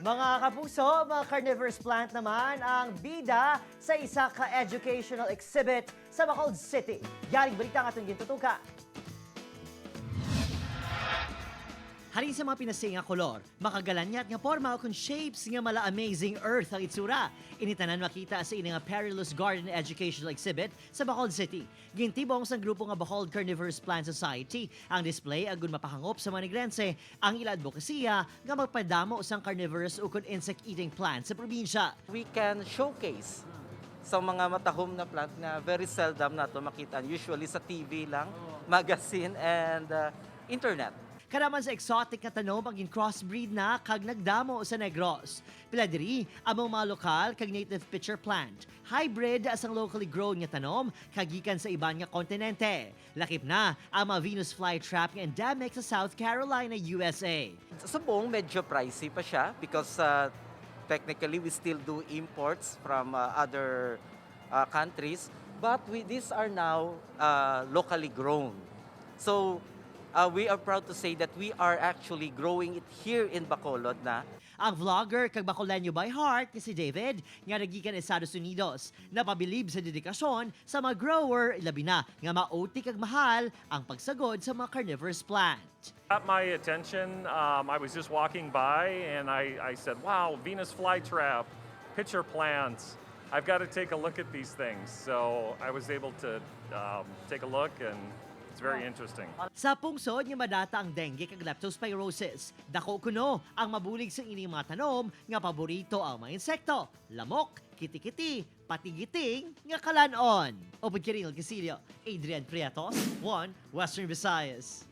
Mga kapuso, mga carnivorous plant naman ang bida sa isa ka educational exhibit sa Bacolod City. Yaring balita nga itong gintutuka. Halin sa mga pinasing nga kolor, makagalanyat nga porma o kung shapes nga mala Amazing Earth ang itsura. Initanan makita sa ini nga Perilous Garden Educational Exhibit sa Bacolod City. Gintibong sa grupo nga Bacolod Carnivorous Plant Society ang display agun mapahangop sa mga Negrense ang ila advokasya nga magpadamo sang carnivorous ukon insect-eating plants sa probinsya. We can showcase sa mga matahom na plant na very seldom nato makita. Usually sa TV lang, magazine, and internet. Karaman sa exotic nga tanom ang crossbreed na kag nagdamo sa Negros. Pila diri among mga lokal kag native pitcher plant. Hybrid asang locally grown nga tanom kag gikan sa iban nga kontinente. Lakip na ang mga Venus flytrap nga endemic sa South Carolina, USA. Sa buong medyo pricey pa siya because technically we still do imports from other countries, but these are now locally grown. So we are proud to say that we are actually growing it here in Bacolod na. Ang vlogger kag Bacoleño by heart nga si David nga nagikan Estados Unidos napabilib sa dedikasyon sa mga grower, labi na nga mauti kag mahal ang pagsagod sa mga carnivorous plant. Got my attention. I was just walking by and I said, "Wow, Venus flytrap, pitcher plants. I've got to take a look at these things." So I was able to take a look and it's very interesting. Sa pungsod nga madata ang dengue kag leptospirosis, dako kuno ang mabulig sa ining mga tanom nga paborito ang mga insekto, lamok, kitikiti, patigiting nga kalanon. Upod Kiril Casilio, Adrian Prietos, 1 Western Visayas.